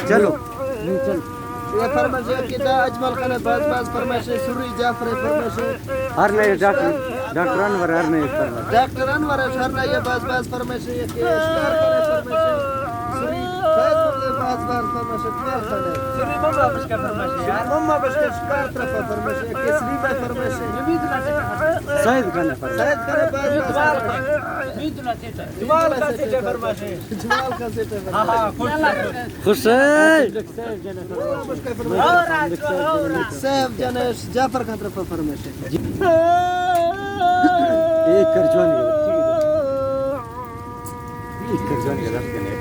چلو۔ یہ فرمائش کہ دا اجمل خان باز باز فرمائش، سری جعفر فرمائش۔ ہر نئے ڈاکٹر، ڈاکٹر انور ہر نئے فرمائش۔ ڈاکٹر انور ہر نئے باز باز فرمائش، یہ کہ شکار خان فرمائش۔ سری فیض بخش باز باز فرمائش، شکار خان۔ سری مما بشکا فرمائش۔ سری مما بشکا شکار طرف فرمائش، یہ کہ سری میں فرمائش۔ سید خان فرمائش۔ سید خان باز باز فرمائش۔ جمال خان سے فرمائش۔ جمال خان سے فرمائش۔ ہاں، ہاں، خوش۔ خوش ہے۔ سیف جنش جعفر خان طرف فرمائش۔ ایک کر جوانی ہے، ٹھیک ہے۔ ایک کر جوانی ہے، رکھ دینے۔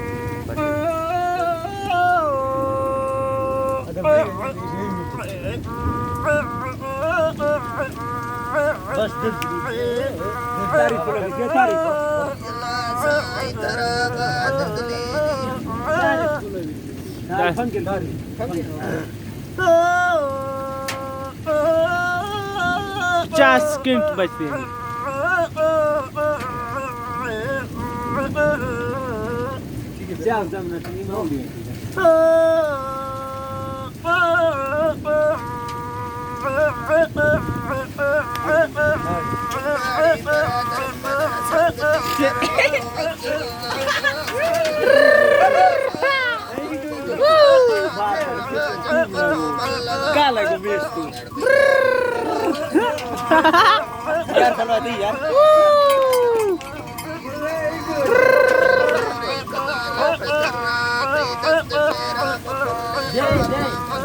بس، دل، دل، دل، تعریف کرو، دل، تعریف کرو۔ پچاس سیکنڈ بچتے ہیں۔ کالا گو میش تو۔ یار، بلوا دی یار۔